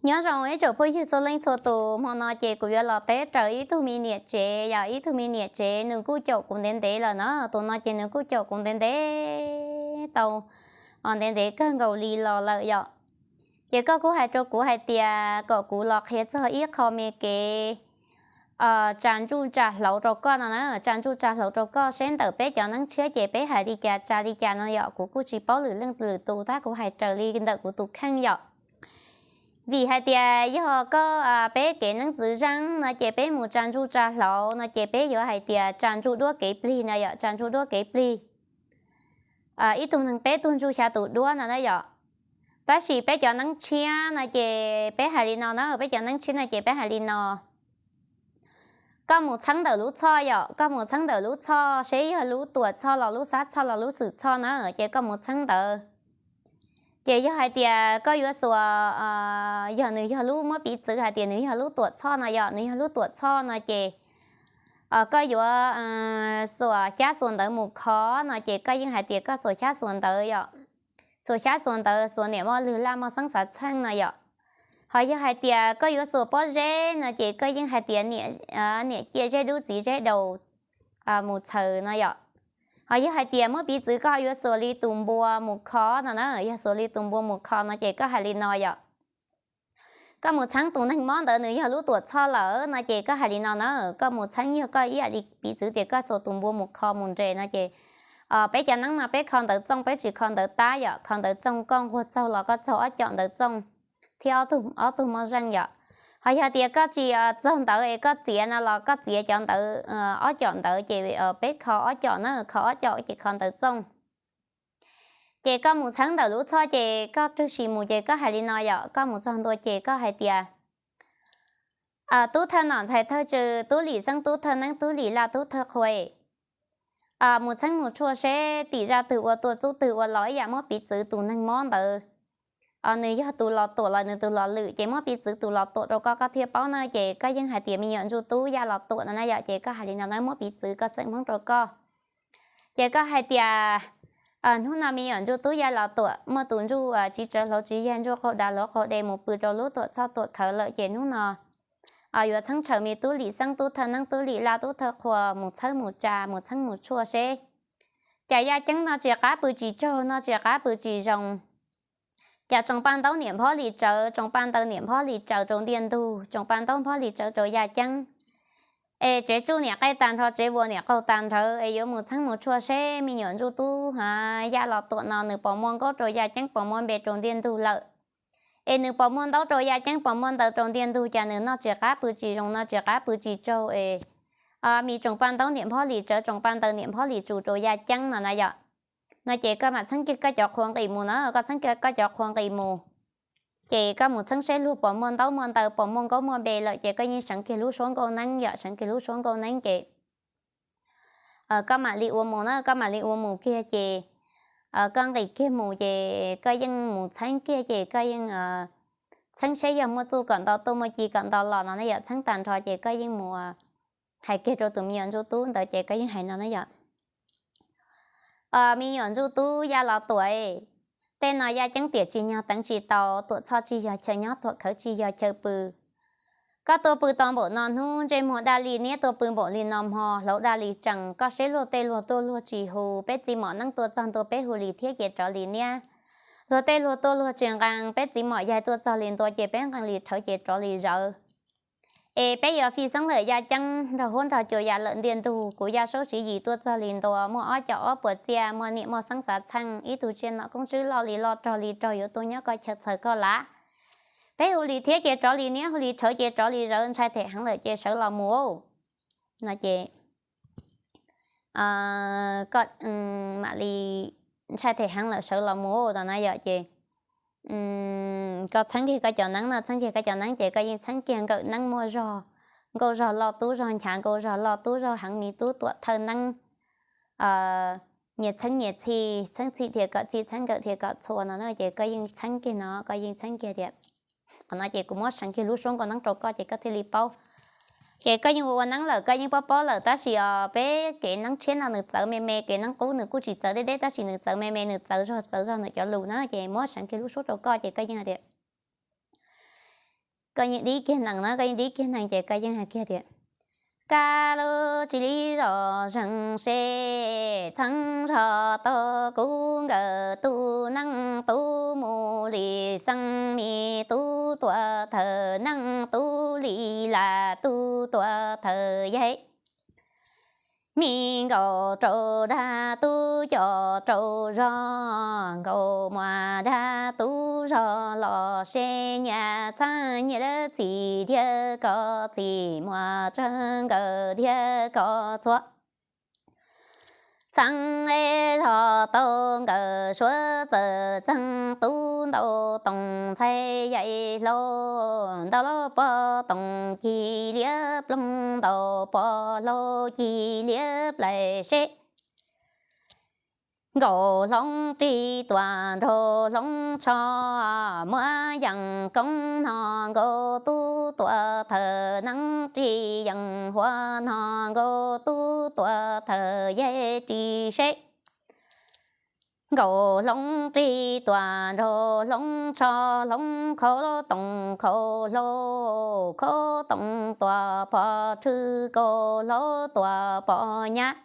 Nyob zoo ib tsoom phooj ywg txhua leej txhua tus, hmo no ces kuv yuav los teb raws ib tug me niam tsev, yog ib tug me niam tsev nws kuj caum kuv ntev ntev lawm na. Tus no ces nws kuj caum kuv ntev ntev tau ntev ntev kawg nkaus li los lawm yom. Ces koj kuj hais rau kuv hais tias kom kuv los qhia txog ib qho me kev tsa ntsuj tsa hlauv rau koj no na, tsa ntsuj tsa hlauv rau koj seb ntawm peb cov neeb tshiab ces peb hais li cas tsa li cas no yom. Kuv kuj tsis paub lwm leej lwm tus, tab kuv hais raws li ntawm kuv tus kheej yom. Vim hais tias yog koj, peb kev neeb txwv zeej no ces peb mus tsa ntsuj tsa hlauv no ces peb yuav hais tias tsa ntsuj duab kev plig no yom, tsa ntsuj duab kev plig. Ib tug neeg peb tug ntsuj xya tus duab no na yom. Tab sis peb cov neeb tshiab no ces peb hais li no na, peb cov neeb tshiab no ces peb hais li no. Koj mus txheeb ntawm lub txhoj yom, koj mus txheeb ntawm lub txhoj seb yog lub tuam txhoj los lub xab txhoj los lub xwm txhoj na, ces koj mus txheeb ntawd. Ces yog hais tias koj yuav xuas, yog nws yog lub, muab piv txwv hais tias nws yog lub tuam txhoj no yom, nws yog lub tuam txhoj no ces koj yuav xuas xyab xuas ntawv mus kho no ces koj yeej hais tias koj xuas xyab xuas ntawv yom, xuas xyab xuas ntawv, xuas niam moj lwg laj moj xeeb xav txheej no yom. Ho yog hais tias koj yuav xuas pob zeb no ces koj yeej hais tias niam cia zeb dub txiv zeb daus mus txhaws no yom. Ho yog hais tias muab piv txwv koj ho yuav xuas li tus npua mus kho no na, yog xuas li tus npua mus kho no ces koj hais li no yom. Koj mus txheeb tus neeg mob ntawd nws yog lub tuam txhoj lawm no ces koj hais li no na, koj mus txheeb yog koj ib yam li piv txwv tias koj xuas tus npua mus kho mus nres no ces peb cov neeb no peb kho ntawv txooj, peb tsis kho ntawv tab yom, kho ntawv txooj koj nquag txaug los koj txaug ob com ntawv txooj thiab ob tug moj zeej yom. Ho yog tias koj tsis txaug ntawv es koj txiav no los koj txiav cov ntawv, ob com ntawv ces peb kho ob com na, kho ob com ces kho ntawv txooj. Ces koj mus txheeb ntawm lub txhoj ces koj rwg sim mus ces koj hais li no yom, koj mus txog ntua ces koj hais tias tub thawj nom ntxhais thawj tswv, tub lim xeeb tub thawj neeb tub lim laj tub thawj qhua, mus txheeb mus tshuaj seb tim zaj twg ua tuaj txub twg ua los ib yam muab piv txwv tus neeg mob ntawd. Nws yog tus los tuam los nws tus los lwm ces muab piv txwv tus los tuam rau koj koj thiaj paub na, ces koj yeej hais tias me nyuam ntsuj tub yaj los tuam no na yom, ces koj hais li no na, muab piv txwv koj xeem Hmoob rau koj. Ces koj hais tias hnub no me nyuam ntsuj tub yaj los tuam, muaj tus ntsuj tsiv tsawv hlauv tsiv yag, ntsuj qaug dav hlauv qaug de mus pw rau lub tuam txhoj tuam khawv lawm ces hnub no yuav txheeb tshaw me tub lim xeeb tub thawj neeb tub lim laj tub thawj qhua mus txhawb mus tsa mus txheeb mus tshuaj seb cas yaj ceeb no tsis qab pw tsis tsaug no tsis qab pw tsis zoo. Cas tsoom pa ntaub niam nphob li tsawv, tsoom pa ntaw niam nphob li tsawv rau ntiaj ntug, tsoom pa ntaub nphob li tsawv rau yaj ceeb. Es tsev tsuj niam qe tag nrho tsev vuas niam qaug tag nrho es yuav mus txheeb mus tshuaj seb me nyuam ntsuj tub yaj los tuam no nws puas muaj nkaub rau yaj ceeb puas muaj npe rau ntiaj ntug lawm. Es nws puas muaj ntaub rau yaj ceeb puas muaj ntaw rau ntiaj ntug cas nws noj tsis qab pw tsis zoo noj tsis qab pw tsis tsaug es me tsoom pa ntaub niam nphob li tsawv tsoom pa ntaw niam nphob li tsus rau yaj ceeb no na yom. No ces koj mam txheeb kiag koj cov qhua nqis mus na, koj txheeb kiag koj cov qhua nqis mus. Ces koj mus txheeb seb luag puas muaj ntaub muaj ntaw puas muaj nkaub muaj npe lawm ces koj yeej seev kiag lub suab nkauj neeb yom, seev kiag lub suab nkauj neeb ces koj mam li ua mus na, koj mam li ua mus kiag ces koj nqis kiag mus ces koj yeej mus txheeb kiag ces koj yeej txheeb seb yog muaj txuj kom nto tuaj muaj ci kom nto los no na yom, txheeb tag nrho ces koj yeej mus hais kiag rau tus me nyuam ntsuj tub ntawd ces koj yeej hais no na yom. Me nyuam ntsuj tub yaj los tuam, tej no yaj ceeb tiam tsis nyog teev tsis tau, tuam txhoj tsis yog chaw nyob tuam khawv tsis yog chaw pw. Koj tuaj pw tau npaum no hnub ntsej muag daj li niab tuaj pw npaum li no hmo hlauv daj li tsees, koj seb luag tej luag tuaj luag tsis hu, peb txiv mom neeb tuaj txog ntua peb hu li thiab ces rov li niab. Luag tej luag tuaj luag tsis nqee, peb txiv mom yaig tuaj txog li ntua ces peb nqee li rhawv ces rov li zawv. Es peb yuav fij xeeb lawm yaj ceeb nrog huab nrog cua ya lawm ntiaj ntug, kuv yaj saub siv yim tuaj txog li ntua muaj ob com ob puas txiaj, muaj niam muaj xeeb xav txheej, ib tug tsiaj nom koob tswb loj li loj rog li rog yuav tuaj nyob koj chaw txhawm koj lav. Peb hu li thiab ces rov li niab, hu li rhawv ces rov li zawv, ntshai them heev lawm ces sawv los mus no ces koj mam li ntshai them heev lawm sawv los mus no na yom ces koj txheeb kiag koj cov neeb no, txheeb kiag koj cov neeb ces koj yeej txheeb kiag nkawm neeb muaj zog, nkauj zog loj tub zog nchav, nkauj zog loj tub zog heev, me tub tuam thawj neeb nyias txheeb nyias txhij, txheeb txhij thiaj kom txhij, txheeb nkawm thiaj kom txhua no na ces koj yeej txheeb kiag no, koj yeej txheeb kiag tias qhov no ces kuv muab seev kiag lub suab nkauj neeb rau koj ces koj thiaj li paub. Ces koj yeej ua ua neeb lawm koj yeej paub paub lawm tab sis os peb kev neeb tshiab no nws txawv me me, kev neeb qub nws kuj tsis txawv deb deb tab sis nws txawv me me, nws txawv zog txawv zog nws cov lus na ces muab seev kiag lub suab rau koj ces koj yeej hais tias koj yeej dib kiag nees na, koj yeej dib kiag nees ces koj yeej hais kiag tias, kab lub tsis li zom zeeg se, txheeb zog tau kuv nkawm tub neej tub mus li xeeb me tub tuam thawj neej tub li lam tub tuam thawj yaig. Mi nkaus rau dab tub coj rau zog, nkaus muas dab tub zog los se nyias txheeb nyias lab txim thiab koj txim muas tsawg nkawm thiab koj txhua. Txheeb zog tau nkawm suav txawm txeeg tub ntau toom ntxhais yaim hlau, ntau lab pog toom cig liab ploog ntau pog hlau cig liab plaim seb. Nkaus hloov ris tuam nraug hloov tsho, muab yeej koob no nkaus tub tuam thawj neeb ris, yeej huam no nkaus tub tuam thawj yaig ris seb. Nkaus hloov ris tuam nraug hloov tsho, hloov khaus toom khaus hlau, khaus toom tuam pov rhwv khaus hlau tuam pov nyab.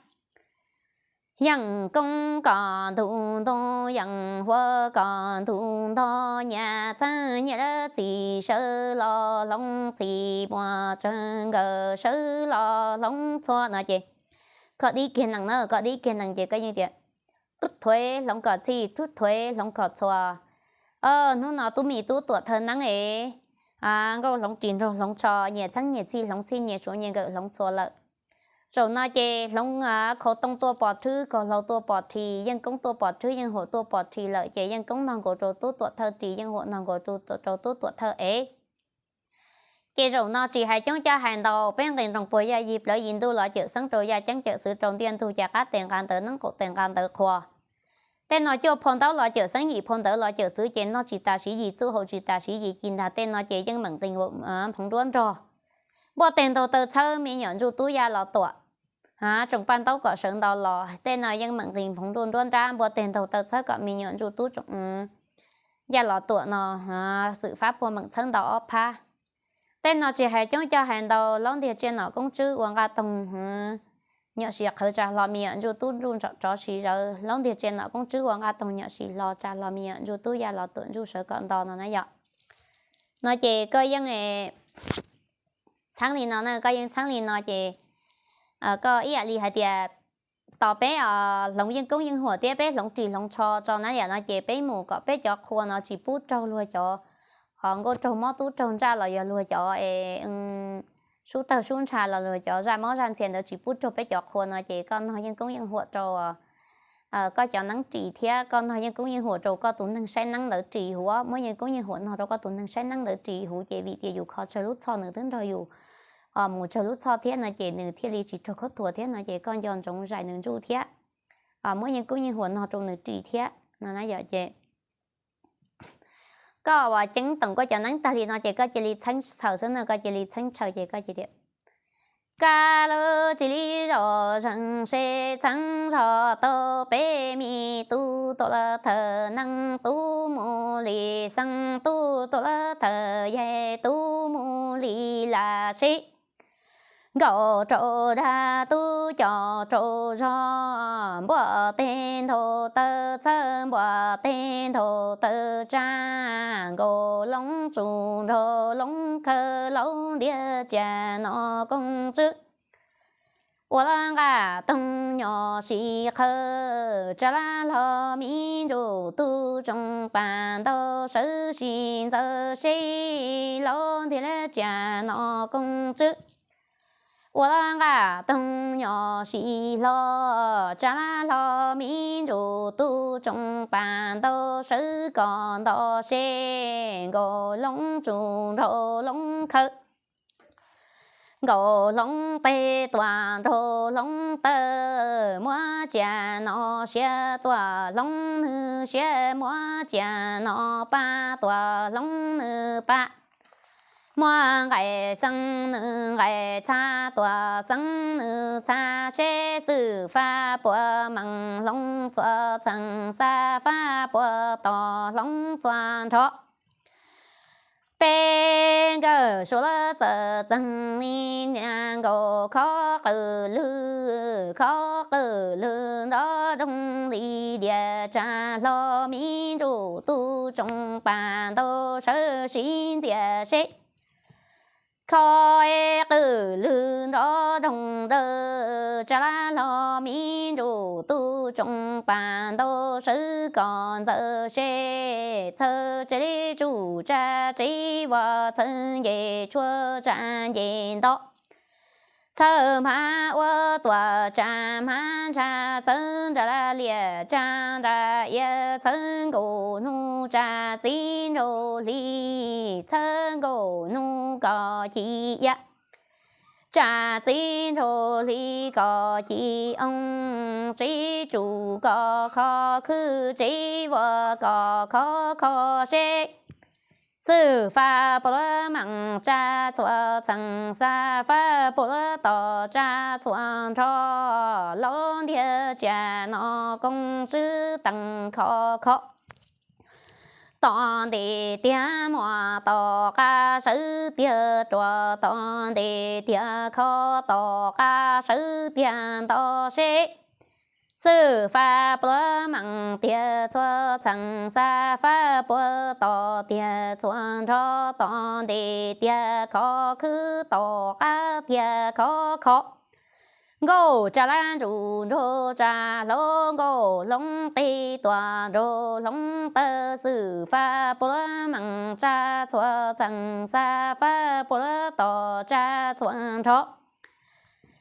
Yeej koob kom ntug ntoo, yeej huam kom ntug ntog, nyias txheeb nyias lab txim sawv los hloov txim muas tsawg nkawm sawv los hloov txhua no ces koj dib kiag nees na, koj dib kiag nees ces koj yeej tias, rub thuav hloov kom txhij, rub thuav hloov kom txhua. Hnub no tub mi tub tuam thawj neeb es nkauj hloov ris nraug hloov tsho, nyias txheeb nyias txhij hloov txhij, nyias suav nyias nkawm hloov txhua lawm. Zaum no ces hloov khaus toom tuaj pov rhwv, khaus hlau tuaj pov rhi, yeej koob tuaj pov rhwv, yeej huam tuaj pov rhi lawm ces yeej koob nog nkaus rau tub tuam thawj ris, yeej huam nog nkaus rau tub tuam thawj ev. Ces zaum no tsis hais coob coj hais ntau, peb nqis nroos puag yaj yig plawv yim ntuj los cawm xeeb rau yaj ceeb, cawm xwv rau ntiaj ntug, cas qab tes nqa ntawv, neeb qaum tes nqa ntawv qhua. Tej no cuaj phau ntaub los cawm xeeb, yim phau ntawv los cawm xwv, ces noj tsis tas siv yig txuj, haus tsis tas siv yig ci ntag. Tej no ces yeej meem nqis nphoov nruab nrog. Npuaj teg ntaug taw txhawb, me nyuam ntsuj tub yaj los tuam, tsoom paj ntaub kom sawv ntau los. Tej no yeej meem nqis nphoov nruab nruab nrab, npuaj teg ntaug taw txhawb kom me nyuam ntsuj tub yaj los tuam no, xwm fab puag meem txhawb ntau ob phab. Tej no tsis hais coob coj hais ntau, laub ntiag tsiaj nom koob tswb ua nqaj toog, nyuam sis qhawv tsa hlo me nyuam ntsuj tub ntsuj ntsom rov sis zawv. Laub ntiag tsiaj nom koob tswb ua nqaj toog, nyuam sis hlo tsa hlo me nyuam ntsuj tub yaj los tuam ntsuj sawv kom nto no na yom. No ces koj yeej txheeb li no na, koj yeej txheeb li no ces koj ib yam li hais tias tos peb hloov yeej koob yeej huam thiab peb hloov ris hloov tsho tso na yom, no ces peb mus kom peb cov qhua no tsis pub raug luag cov ho nkauj raug mob tub raug ntsaj los yog luag cov es sub tawg sub ntsha los luag cov zaj mob zaj ntxhia ntawd tsis pub raug peb cov qhua no ces koj nog yeej koob yeej huam rau koj cov neeb ris thiab koj nog yeej koob yeej huam rau koj tus neeg saib neeb ntawd ris huv, muab yeej koob yeej huam nog rau koj tus neeg saib neeb ntawd ris huv ces vim tias yus kho tsawg lub txhoj nws twb nrog yus mus tsawg lub txhoj thiab no ces nws thiaj li tsis raug khaub thuas thiab no ces koj nco ntsoov zais nws ntsuj thiab muab yeej koob yeej huam nog rau nws ris thiab no na yom. Ces koj uas ceeb toom koj cov neeb tag li no ces koj cia li txheeb txhaws xwb na, koj cia li txheeb txhaws ces koj cia li tias, kab lub tsis li zom zeeg se, txheeb zog tau peb me tub tuam lawv thawj neeb, tub mus li xeeb, tub tuam lawv thawj yaig, tub mus li lam sib. Nkaus rau dab tub coj rau zog, npuaj teg ntaug taw txhawb, npuaj teg ntaug taw tsa, nkaus loob tsuj nraug loob khawv, laub ntiag tsiaj nom koob tswb ua laj nqaj toog, nyuam sis qhawv tsa laj hlo, me ntsuj tub tsoom paj ntaub, sawv sis ntxaws seb, laub ntiag laj tsiaj nom koob tswb ua laj nqaj toog, nyuam sis hlo tsa laj hlo, me ntsuj tub tsoom paj ntaub, sawv kom nto seb, nkaus loob tsuj nraug loob khawv, nkaus hloov teg tuam nraug hloov taw, muab tsiaj nom siav tuam hloov nws siav, muab tsiaj nom paj tuam hloov nws paj, muab nqaij xeeb nws nqaij, txha tuam xeeb nws txha, seb xwm fab puas meem hloov txhua txheej, xab fab puas tom hloov txhua nrho. Peb nkawm Suav txawm txeeg li niag nkaus khov qwm lwg, khov qwm lwg nrov roog li dias, tsa hlo mi ntsuj tus tsoom pas ntau sawv sib ntxias seb. Khov qwm lwg nrov roog dawb, tsa hlo mi ntsuj tus tsoom pas ntau sawv kom ntxaws seb. Txhawj tsev li tsuj tsa tsev vog, txhawj nce tshuaj tsa nce nto, txhawj hmab ua tuam tsa hmab ntsha, txhawj nra liam tsa nra iav, txhawj nkaus hnub tsa txiv nraug hli, txhawj nkaus hnub kom ci iav, tsa txiv nraug hli kom ci oo, tsev tsuj kom khov khwb, tsev vog kom khov kho seb. Xwm fab puav meem tsa txhua txheej, xab fab puav tom tsa txhua nrho, laub ntiag tsia no koob tswb tees khov kho. Tom ntes tiag muaj tom qab sawv tiag ruam, tom ntes tiag khov tom qab sawv tiag nto seb. Xwm fab puav meem tiag txhua txheej, xab fab puav tom tiag txhua nrho, tom ntes tiag khov khwb tom qab tiag khov kho. Nkauj tsa lab ntsuj nraug tsa hlau, nkauj hloov qe tuam nraug hloov taw, xwm fab puav meem tsa txhua txheej, xab fab puav tom tsa txhua nrho.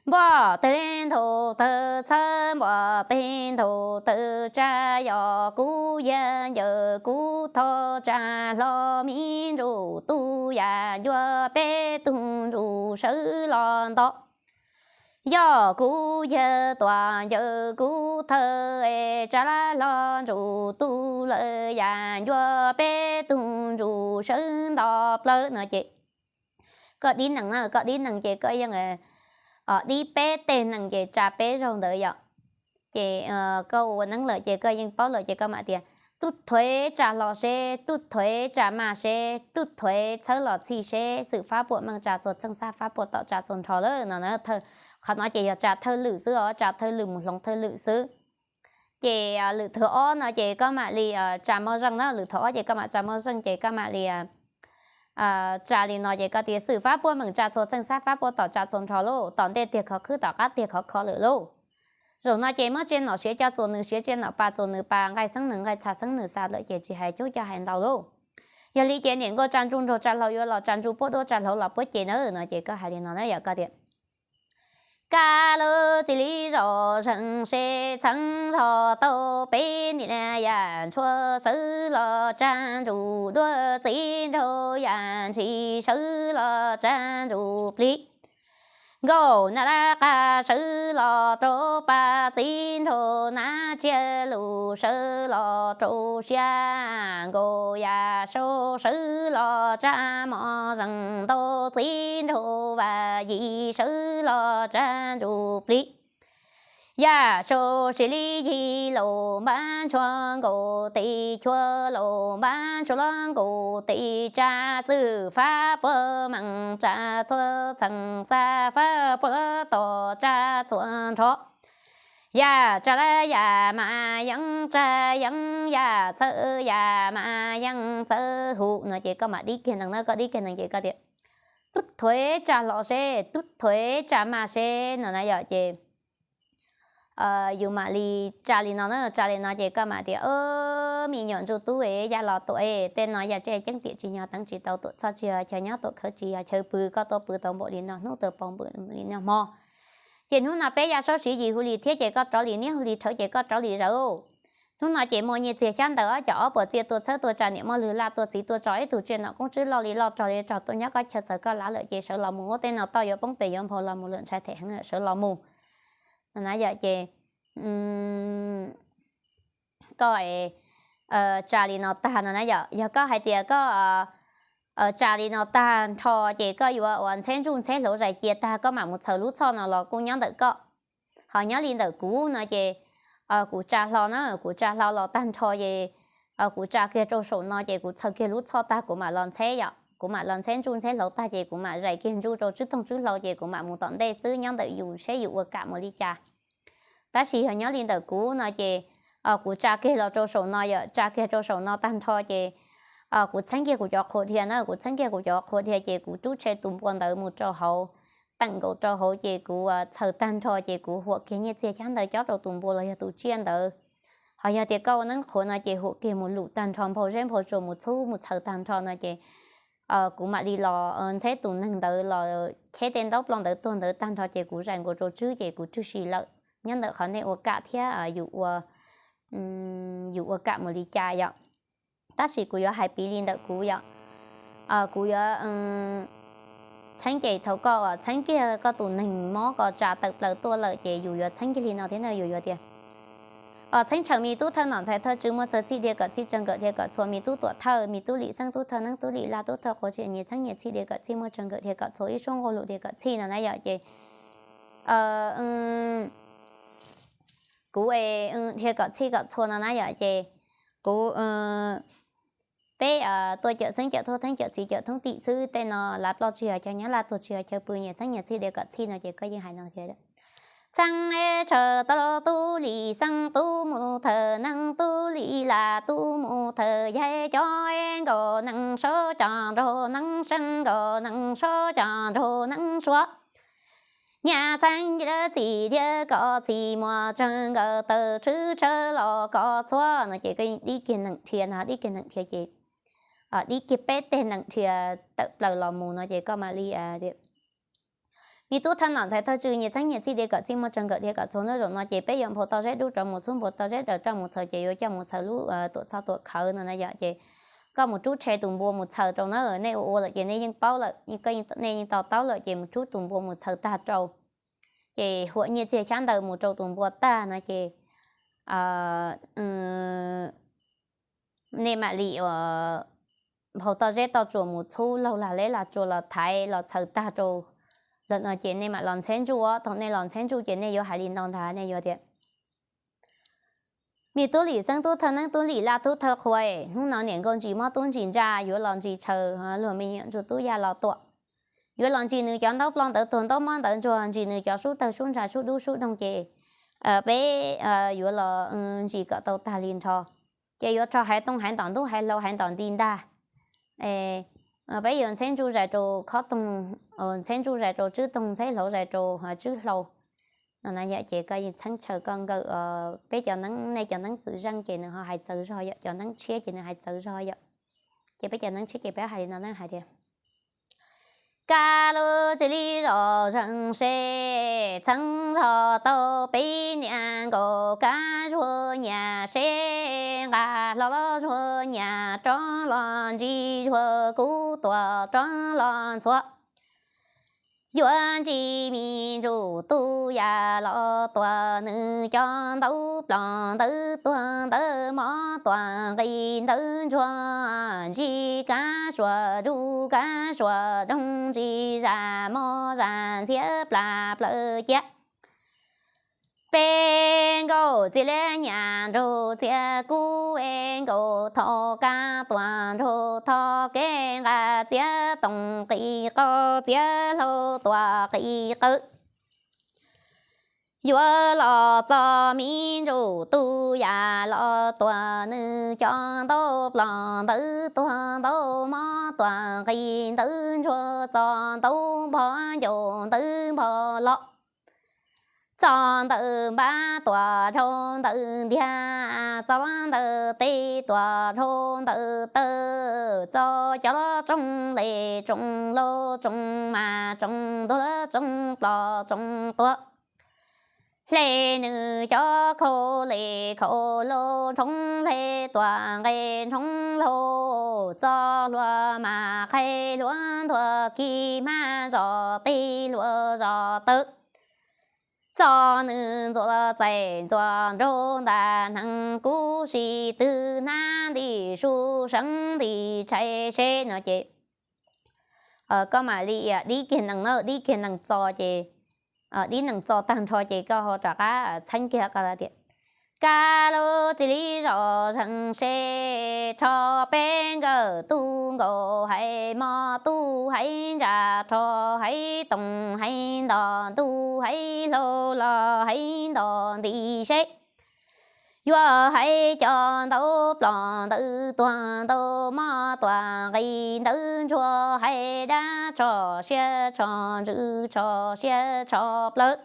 Npoj teg nthaum taw txhawb, npoj teg nthaum taw tsa, yog kuv yag ncaws kuv thov tsa hlo mi ntsuj tus yam ncua peb tug ntsuj sawv los nto. Yog kuv yag tuam ncaws kuv thawj, tsa hlo ntsuj tus lawm yam ncua peb tug ntsuj sawv nto plaws no ces koj dib nees na, koj dib nees ces koj yeej dib peb teg nees ces tsa peb zaug ntawd yom. Ces koj ua neeb lawm ces koj yeej paub lawm ces koj mam tias, tub thuav tsa hlo seb, tub thuav tsa maj seb, tub thuav txhawb los txhij seb, xwm fab puav meej tsa txhua txheej, xab fab puav tom tsa txhua nrho lawm no. Qhov no ces yog tsa thawj lwm xwb os, tsa thawj lwm mus hloov thawj lwm xwb. Ces lwm thawv ob no ces koj mam li tsa moj zeej na, lwm thawv ob ces koj mam tsa moj zeej ces koj mam li tsa li no ces koj tias, xwm fab puav meej tsa txhua txheej, xab fab puav tom tsa txhua nrho lauj, tom ntej tiag khov khwb tom qab tiag khov kho lawm lauj. Zaum no ces muab tsiaj nom siav coj txuas nws siav, tsiaj nom pa txuas nws pa, nqaij xeeb nws nqaij, txha xeeb nws txha lawm ces tsis hais coob coj hais ntau lauj. Yog li ces niam nkauj tsa ntsuj nraug tsa hlau yuav los tsa ntsuj puab duab tsa hlau los puab ces na no ces koj hais li no na yom, koj tias, kab lub txiv li zom zeeg seb txheeb zog tau peb niam yam ntshua sawv los tsa ntsuj duab, txiv nraug yam ntshis sawv los tsa ntsuj plig, nkauj nab lab qab sawv los rau paj, txiv nraug nab tsiaj lus sawv los rau siab, nkauj yam sau sawv los tsa moj zeeg ntau, txiv nraug vas yim sawv los tsa ntsuj plig. Yam sau sis li yig laus npab ntshua nkaus tes, chua laus npab ntshua los nkaus tes, tsa xwm fab puav meej tsa txhua txheej, xab fab puav tom tsa txhua nrho. Yam tsa lab yam mas yeej tsa yeej, yam txhawb yam mas yeej txhawb hu no ces koj mam dib kiag nees na, koj dib kiag nees ces koj tias, tub thuav tsa hlo seb, tub thuav tsa maj seb no na yom ces yus mam li tsa li no na, tsa li no ces koj mam tias, me nyuam ntsuj tub es, yaj los tuam es, tej no yog tsiaj ceeb tiam tsis yog teev tsis tau tuam txhoj tsis yog chaw nyob tuam khawv tsis yog chaw pw, koj tuaj pw tau npaum li no hnub tuaj pw npaum li no hmo. Ces hnub no peb yaj saub siv yim hu li thiab ces koj rov li niab, hu li rhawv ces koj rov li zaws. Hnub no ces muaj nyiaj txiag xyab ntawv ob cov ob puas txiaj tuaj txhawb tuaj tsa niam muaj lwg laj tuaj txiv tuaj tso ib tug tsiaj nom koob tswb loj li loj rog li rog tuaj nyob koj chaw txawv koj lav lawm ces sawv los mus, ua tej no toj yuav poob pes yuav nphau los mus lawm ntshai them heev lawm sawv los mus. No na yom ces koj tsa li no tag no na yom, yog koj hais tias koj tsa li no tag nrho ces koj yuav uas ntxheb ntsuj ntxheb hlauv zais cia tag koj mam mus txhaws lub txhoj no los kuj nyob ntawm koj. Ho nyob li ntawm kuv no ces kuv tsa hlo na, kuv tsa hlo los tag nrho ces kuv tsa kiag rau saum no ces kuv txhaws kiag lub txhoj tag kuv mam los ntxheb yom. kuv mam los ntxheb ntsuj ntxheb hlauv tag ces kuv mam zais kiag ntsuj rau tswb toog tswb hlau ces kuv mam mus tom ntej xwb nyob ntawm yus seb yus ua kam mus li cas. Tab sis yog nyob li ntawm kuv no ces kuv tsa kiag los rau saum no yom, tsa kiag rau saum no tag nrho ces kuv txheeb kiag kuv cov qhua dhia na, kuv txheeb kiag kuv cov qhua dhia ces kuv rub tshe tus npua ntawd mus rau hauv, teem nkaus rau hauv ces kuv txhaws tag nrho ces kuv huam kiag nyiaj txiag xyab ntawv cob rau tus npua los yog tus tsiaj ntawd. Ho yog tias koj ua neeb qhuav no ces huam kiag mus lum tag nrho nphau zeb nphau tsua mus txhub mus txhaws tag nrho no ces kuv mam li los ntxheb tus neeg ntawd los cheb tej ntaub ploj ntawd tuag ntawd tag nrho ces kuv zais nkaus rau tswb ces kuv rwg si lawm. Nyob ntawm qhov nej ua kam thiab yus ua kam mus li cas yom. Tab sis kuv yuav hais piv li ntawm kuv yom, kuv yuav txheeb ces thaum koj txheeb kiag koj tus neeg mob ko tsa tawm plaws tuaj lawm ces yus yuav txheeb kiag li no thiab na, yus yuav tias txheeb tshaws me tub thawj nom ntxhais thawj tswv muaj txawg txhij dhia kom txhij tsawg nkawm dhia kom txhua me tub tuam thawj me tub lim xeeb tub thawj neeb tub lim laj tub thawj qhua txhij nyias txheeb nyias txhij dhia kom txhij muaj tsawg nkawm dhia kom txhua ib suab nqua lus dhia kom txhij no na yom ces kuv dhia kom txhij kom txhua no na yom ces kuv peb tuaj cawm xeeb cawm thoob theeb cawm txiv cawm thoob tim xwb tej no lav ploj tsis yog chaw nyob laj tuag tsis yog chaw pw nyias txheeb nyias txhij dhia kom txhij no ces koj yeej hais no tias txheeb tshaws tau tub lim xeeb tub mus thawj neeb tub lim laj tub mus thawj yaig cov nkaus neeg sab cov nraug neeb seeb nkaus neeg sab cov nraug neeb suav nyaj txheeb txhij dhia kom txhij muaj tsawg nkawm tawm tswb tsawg los kom txhua no ces koj yeej dib kiag nees dhia no, dib kiag nees dhia ces dib kiag peb teg nees dhia tawm plaws los mus no ces koj mam li me tub thawj nom ntxhais thawj tswv nyias txheeb nyias txhij dhia kom txhij muaj tsawg nkawm dhia kom txhua lub zaum no ces peb yuav nphau toj zeb dub rov mus txhub nphau toj zeb daws roj mus txhaws ces yuav coj mus txhaws lub tuam txhoj tuam khawv no na yom ces koj mus rub tshe tus npua mus txhaws rau na, nej ua ua lawm ces nej yeej paub lawm, nej yeej to taub lawm ces mus rub tus npua mus txhaws tag rau ces huam nyiaj txiag xyab ntawv mus rau tus npua tag no ces nej mam li nphau toj zeb toj tsuas mus txhub laug lag leb lag tsuas los thaiv los txhaws tag rau lawm no ces nej mam los ntxheb ntsuj. Thaum nej los ntxheb ntsuj ces nej yuav hais li no ntag, nej yuav tias me tub lim xeeb tub thawj neeb tub lim laj tub thawj qhua, hnub no niam nkauj ntsis mob tub ntsis ntsa yuav los ntsis tshaws luag me nyuam ntsuag tub ya los tuam, yuav los ntsis nws cov ntaub ploj ntawd tuag ntaub mob ntawd ntsuag, ntsis nws cov sub tawg sub ntsa sub dub sub doog ces peb yuav los ntsis kom tau tag li nrho. Ces yuav rho haiv tooj haiv ntom ntub haiv hlau haiv ntom nti ntag. Peb yuav ntxheb ntsuj zais rau khob toog, ntxheb ntsuj zais rau tswb toog, ntxheb hlauv zais rau tswb hlau no na yom. Ces koj yeej txheeb tshaws koj nkawm peb cov neeb, nej cov neeb txwv zeej ces nws ho hais txawv zog yom, cov neeb tshiab ces nws hais txawv zog yom. Ces peb cov neeb tshiab ces peb hais li no na hais tias kab lub tsis li zom zeeg seb txheeb zog tau peb niam nkaus kab zuag nyias seb nqa hlo zuag nyias rov los ntsis zuag kub tuam rov los ntxhuav. Yuav ntsis me ntsuj tub yam los tuam nws cov ntaub ploj ntawd tuag ntawd mob tuam nqis ntawd ntsuag, ntsis kab suam dub kab suam doog ntsis zam mob zam ntxhiab plas plaws ciab. Peb nkauj txiv liab nyias nraug txiav kub, peb nkauj thov kab tuam nraug thov kev nqa txiav toom qis qau txiav hlau tuam qis qawv. Yuav los txo me ntsuj tub yam los tuam nws cov ntaub ploj ntawd tuag ntaub mob tuam nqis ntawd ntsuag, txo ntaub npog ncaus ntawd npog los, txo ntawm npab tuam dhau ntawm ntiag, txo ntawm tes tuam dhau ntawm taw, txo cov tsoos le tsoos lau tsoos mas tsoos ntuag tsoos ploj tsoos tuag. Hle nws cov khau le khau lau nrhoob, hle tuam nqe nrhoob lau, txo hlua mas qhib hlua ntuag, kis hmab zos teb hlua zos taw, txo nws ntxuav txais ntxuav nraug ntas hneev, kub si twg hnab ntim su seev ntim tshais seb no ces koj mam li dib kiag nees na, dib kiag nees txo ces, dib nees txo tag nrho ces koj ho rov qab txheeb kiag tias Kaj lub txij li zos zeeg se, rho peb nkawm tub nkaus haiv mos tub haiv ntsa, rho haiv toom haiv nto ntuj haiv hlau los haiv nto nti seb yuav haiv cov ntaub plos ntawd tuag ntau mos tuam nqis ntawd ntsuag hais dab tso siab tso ntsws tso siab tso plawv.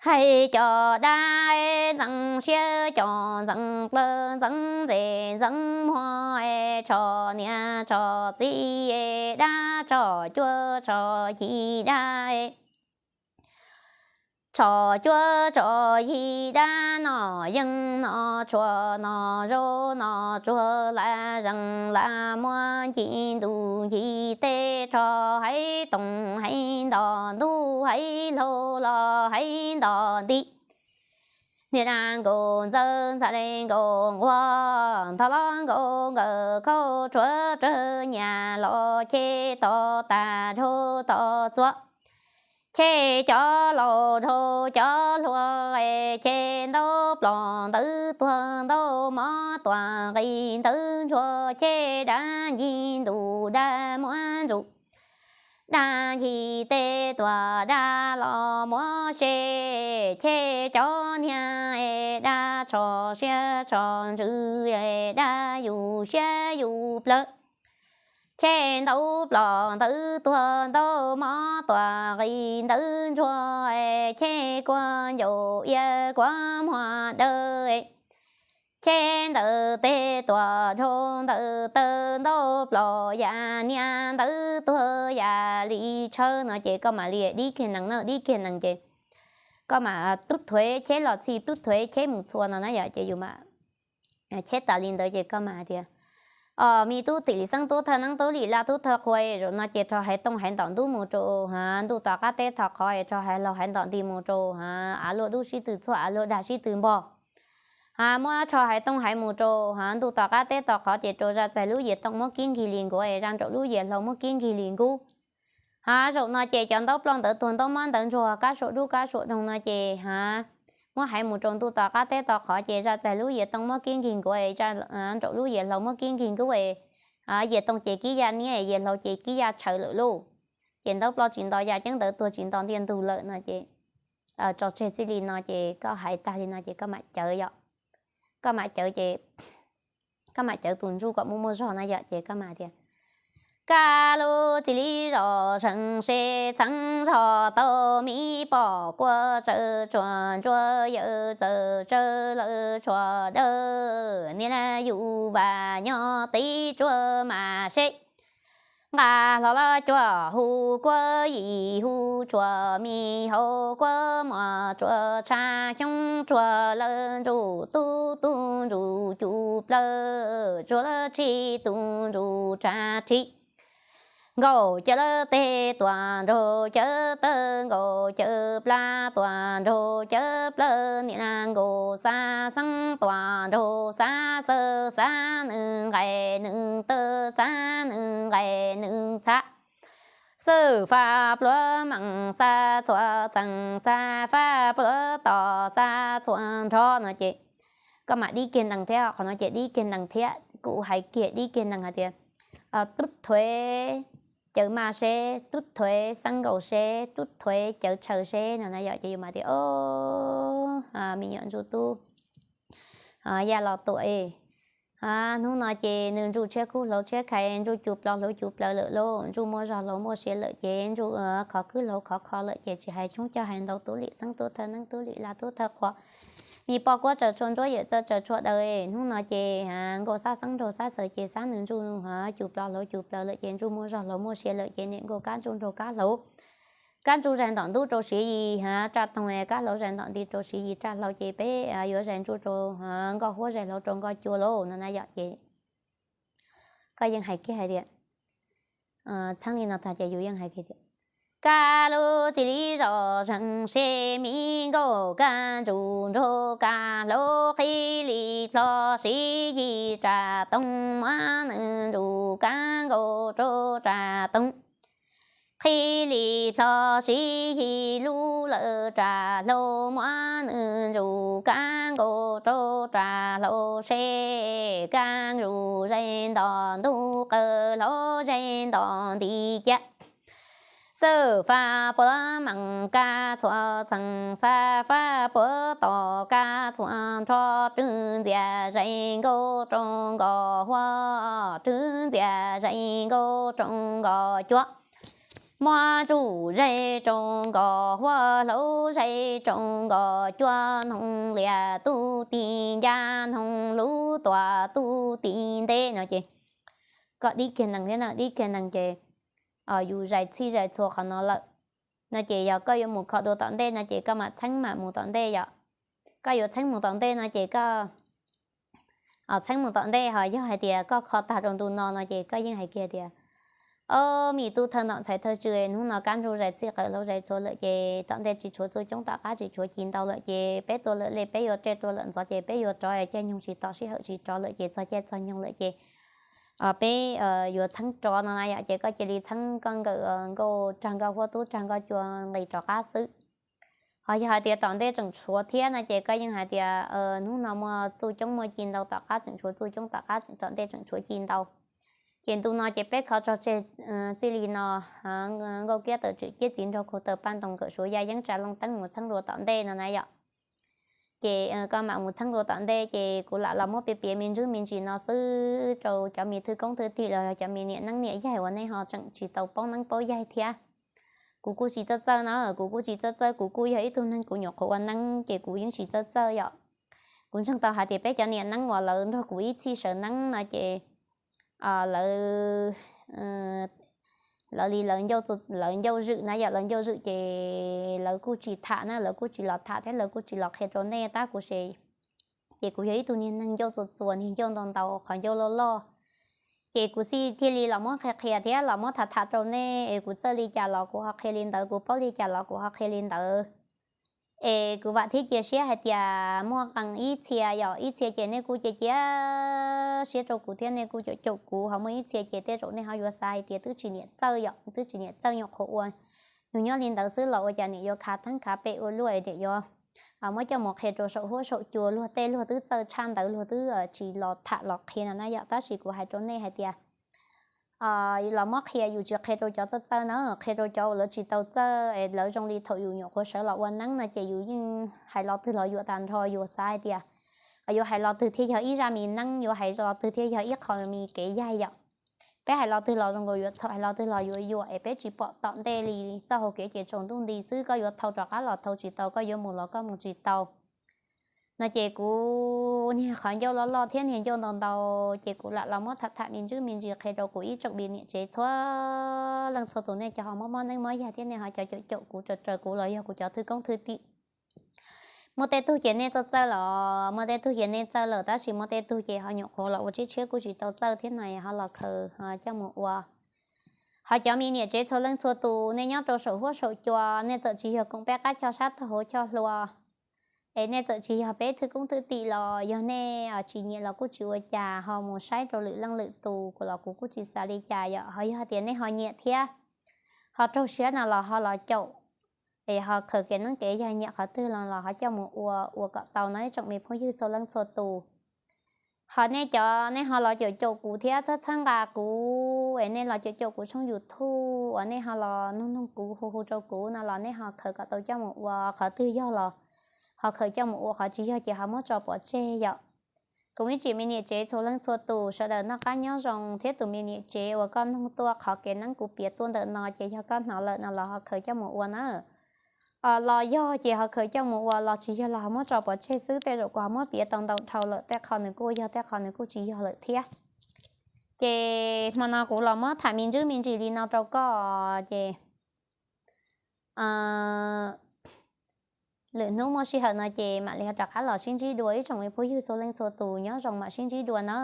Hais cov dab ntxeev siab cov ntxeev plawv ntxeev ntses ntxeev muag, tso niam tso txiv dab tso cuab tso yig dab, tso cuab tso yig dab, noj yeeb noj tshuaj noj zaub noj tsuag, la zees la muag ncig ntuj ncig teb, rho haiv toom haiv nto ntuj haiv hlau los haiv nto nti. Niam dab nkaus ntxawg ntxhais le nkaus nquag, nthos los nkaus nkawm khau rhuav rawg nyias los cheb to tas dhau to txua. Cheb cov laus dhau cov hluas, cheb ntaub plos ntawd tuag ntau mos tuam nqis ntawd ntsuag, cheb dab ncig ntuj dab muab ntsuj, dab ncig teb tuam dab los muab se, cheb cov niag dab tso siab tso ntsws, dab yus siab yus plawv. Cheb ntaub plos ntawd tuag ntau mos tuam nqis ntawd ntsuag, cheb kua ncaus ia kua muag dawb, cheb ntawm tes tuam dhau ntawm taw ntaub plos, yam niag ntawd tuag yam li tshawb no ces koj mam li dib kiag nees na, dib kiag nees ces koj mam tub thuav cheb los txhij tub thuav cheb mus txhua no na yom, ces yus mam cheb tas li ntawd ces koj mam hais tias, o, me tub tim li xeeb tub thawj neeb tub lim laj tub thawj qhua, zaum no ces rho haiv toom haiv nto ntub mus rau, ha, ntuj tom qab teb tom qhov, rho haiv laug haiv nto nti mus rau, ha, av luaj dub sib tw txhuaj av luaj dag sib tw npog. Ha, muab rho haiv toom haiv mus rau, ha, ntuj tom qab teb tom qhov ces rau zaj txais lub yias toom muab kib nkig li nkuav, zaj nraum lub yias hlau muab kib nkig li nkub. Ha, zaum no ces cov ntaub ploj ntawd tuag ntaub mob ntawd ntsuag, kab suam dub kab suam doog no ces, ha, muab haiv mus rau ntuj tom qab teb tom qhov ces zaj txais lub yias toom muab kib nkig nkuav, zaj nraum lub yias hlau muab kib nkig nkub, ha, yias toom ces kib ya niab, yias hlau ces kib ya tshaw lawm lauj. Ces ntaub ploj tsis nto ya ceeb ntawd tuag tsis nto ntiaj ntug lawm no ces, tso tseg txij li no ces koj hais tag li no ces koj mam cawv yom. Koj mam cawv ces, koj mam cawv tus ntsuj kom muaj muaj zog na yom, ces koj mam tias, kaj lub txij li zos zeeg se, txheeb zog tau me pom kuab tsawv tsuag ntsuab yawm txawm tsawv lawv tshuaj dawb, niam yus vam nyob tib tsuag mas seb. Nqa hlo los cuag hu kuab yim hu tsuag me hau kuab muag tsuag tshav xyoob tsuag lawv ntsuj tub tub ntsuj cuj plawv tsuag lawv tshij tub ntsuj tshav tshij. Nkaus cawv lawv teg tuam nraug cawv taw, nkaus cawv plab tuam nraug cawv plawv, niam nkaus xab xeeb tuam nraug xab xawb, xab nws nqaim nws taw, xab nws nqaim nws txhab. Xawb faj pluav meem xab txhua txeeg, xab faj pluav tos xab txhua nrho no ces koj mam dib kiag nees thiab, qhov no ces dib kiag nees thiab, kuv hais kiag dib kiag nees hais tias, tub thuav cawv maj seb, tub thuav xeeb nkaus seb, tub thuav cawv tshaw seb no na yom, ces yus mam tias, o, me nyuam ntsuj tub, ya los tuam, hnub no ces nws ntsuj tshiab kub hlauv tshiab khais, ntsuj cuj plov hlauv cuj plawv lawm lauj, ntsuj muaj zog hlauv muaj sia lawm ces ntsuj khov kwb hlauv khov kho lawm ces tsis hais tshoob coj hais ntau tub lim xeeb tub thawj neeb tub lim laj tub thawj qhua, me poj kuab tsawv tsuag ntsuab yawm txawj tsawv tsuag daws, hnub no ces nkaus xab xeeb nraug xab xawb ces xab nws ntsuj cuj plov hlauv cuj plawv lawm ces ntsuj muaj zog hlauv muaj sia lawm ces niam nkaus kab ntsuj nraug kab hlauv, kab ntsuj zais ntom ntub rau siv yis ha raj toog, kab hlauv zais ntom nti rau siv yis raj hlau ces peb yuav zais ntsuj rau nkoj huab zais hlauv rau nkoj cua lauj no na yom ces koj yeej hais kiag hais tias, txheeb li no tag ces yus yeej hais tias, kaj lub txij li zos zeeg se, me nkaus kab ntsuj nraug kab hlauv qhib li plho siv yis raj toog muab nws ntsuj kab nkaus rau raj toog. Qhib li plho sib yig lub lawm ras hlau, muab nws ntsuj kab nkaus rau ras hlau seb, kab ntsuj ze nto ntug qawg hlau, ze nto nti ciab. Xwb faj puab meem kab txhua txheej, xab faj puab tom kab txhua nrho, rwg ntxias ze nkaus rau nkos huab, rwg ntxias ze nkaus rau nkos cuab. Muab ntsuj ze rau nkos huab hlau, ze rau nkos cuab, noog lias tub ti ncaj, noog lub tuam tub ti ntej no ces koj dib kiag nees thiab na, dib kiag nees ces yus zais txhij zais txhua qhov no lawm no ces yog koj yuav mus kho dua tom ntej no ces koj mam txheeb mam mus tom ntej yom. Koj yuav txheeb mus tom ntej no ces koj txheeb mus tom ntej, ho yog hais tias koj kho tag rau ntu no no ces koj yeej hais kiag tias, o, me tub thawj nom ntxhais thawj tswv, hnub no kab ntsuj zais txhij qawg hlau zais txhua lawm ces tom ntej tsis tshuav txuj coob tom qab tsis tshuav ci ntau lawm ces peb tua lawm li, peb yuav reg tua lawm ntxov ces peb yuav rov caij nyoog tsis tom sij hawm tsis rov lawm ces txog caij txog nyoog lawm ces peb yuav txheeb rov no na yom. Ces koj cia li txheeb koj nkawm nkauj rag nkauj huab tub rag nkauj cua nqis rov qab xwb. Ho yog hais tias tom ntej tseem tshuav thiab no ces koj yeej hais tias hnub no muaj txuj coob muaj ci ntau tom qab tseem tshuav txuj coob tom qab tom ntej tseem tshuav ci ntau. Ces ntu no ces peb kho tso tseg txij li no, nkauj kiab tawm tswm ciab txiv nraug khaus taw paj ntoos nkawm suav ya yeeb tsa looj teeb mus txheeb dua tom ntej no na yom. Ces koj mam mus txheeb dua tom ntej ces kuv lam los muab piav piav me ntsis me ntsis no xwb rau cov me thwj koob thwj tim los yog cov me niam neeb niam yaig uas nej ho tseem tsis tau paub neeb paub yaig thiab. Kuv kuj tsis txawj txawj na, kuv kuj tsis txawj txawj, kuv kuj yog ib tug neeg kuv nyuam qhuav ua neeb ces kuv yeej tsis txawj txawj yom. Kuv ntseeg tau hais tias peb cov niam neeb uas lawv nrog kuv ib txhij sawv neeb no ces lawv, lawv li lawv ncauj zwm na yom, lawv ncauj zwm ces lawv kuj tsis tham na, lawv kuj tsis los tham thiab lawv kuj tsis los qhia rau nej tab kuv se ces kuv yog ib tug niag neeg ncauj txuas txuas, niag ncauj ntau ntau, qhov ncauj loj loj. Ces kuv xij thiaj li los muab qhia qhia thiab los muab tham tham rau nej es kuv txawj li cas los kuv ho qhia li ntawd, kuv paub li cas los kuv ho qhia li ntawd. Es kuv vam thiab cia siab hais tias muaj qee ib txhia yom, ib txhia ces nej kuj cia cia siab rau kuv thiab nej kuj caum caum kuv, ho muaj ib txhia ces tej zaum nej ho yuav xav hais tias twb tsis niam txawj yom, twb tsis niam txawj, nyuam qhuav ua nws nyob li ntawd xwb los ua cas niam yuav khav theeb khav pem ua luaj es niam yuav muab coj mus qhia rau saum huab saum cua, luag tej luag twb txawj tshaj ntawd luag twb tsis los tham los qhia no na yom. Tab sis kuv hais rau nej hais tias los muab qhia yus tsis qhia rau cov txawj txawj na, qhia rau cov uas lawv tsis tau txawj es lawv zoo li thaum yus nyuam qhuav sawv los ua neeb no ces yus yeej hais lo twg los yuam tag nrho, yus xav hais tias yuav hais lo twg thiaj yog ib zaj me neeb, yuav hais lo twg thiaj yog ib qho me kev yaig yom. Peb hais lo twg los zoo nkaus yuav txhaum, hais lo twg los yuav yuam es peb tsis pom tom ntej li, txoj hau kev ces tsaus ntuj nti xwb, koj yuav thau rov qab los thau tsis tau, koj yuav mus los koj mus tsis tau. No ces kuv niag qhov ncauj loj loj thiab niag ncauj ntau ntau ces kuv lam los muab tham tham me ntsis me ntsis qhia rau kuv ib tsoom me niam tsev txhua leej txhua tus, nej cov ho mob mob neeb mob yaig thiab nej ho cov caum caum kuv raws raws kuv los yog kuv cov thwj koob thwj tim. Muaj tej tug ces nej txawj txawj los muaj tej tug ces nej txawj lawm, tab sis muaj tej tug ces ho nyuam qhuav los ua tshiab tshiab kuj tsis tau txawj thiab no ho los khaws coj mus ua. Ho cov me niam tsev txhua leej txhua tus, nej nyob rau saum huab saum cua, nej txawm tsis yog koom peb qab choj sab tag hauv choj hlua, es nej txawm tsis yog peb thwj koob thwj tim los yog nej tsis nyiam los kuj tsis ua cas, ho mus saib rau lwm leej lwm tus, kuv los kuv kuj tsis xav li cas yom. Ho yog tias nej ho nyiam thiab ho raug siab no los ho los caum, es ho khaws kev neeb kev yaig nyiam qhov twg los los ho coj mus ua, ua kom tau no ib tsoom me phooj ywg txhua leej txhua tus. Ho nej cov nej ho los caum caum kuv thiab txhawb txhawb nqa kuv, es nej los caum caum kuv tshooj YouTube uas nej ho los nug nug kuv hu hu rau kuv no los nej ho khaws kom tau coj mus ua, qhov twg yog los ho khaws coj mus ua, qhov tsis yog ces ho muab tso pov tseg yom. Kuv me tsis me niam tsev txhua leej txhua tus sawv daws noj qab nyob zoo, thiab tus me niam tsev uas koj nug tuaj qhov kev neeb kuv piav tuaj ntawm no ces yog koj hnov lawm no los ho khaws coj mus ua na. Los yog ces ho khaws coj mus ua, los tsis yog los ho muab tso pov tseg xwb, tej zaum kuv ho muab piav tau ntau dhau lawm, tej qho nws kuj yog tej qho nws kuj tsis yog lawm thiab. Ces hmo no kuv los muab tham me ntsis me ntsis li no rau koj ces lwm hnub muaj sij hawm no ces mam li ho rov qab los sib ntsib dua ib tsoom me phooj ywg txhua leej txhua tus, nyob zoo mam sib ntsib dua na.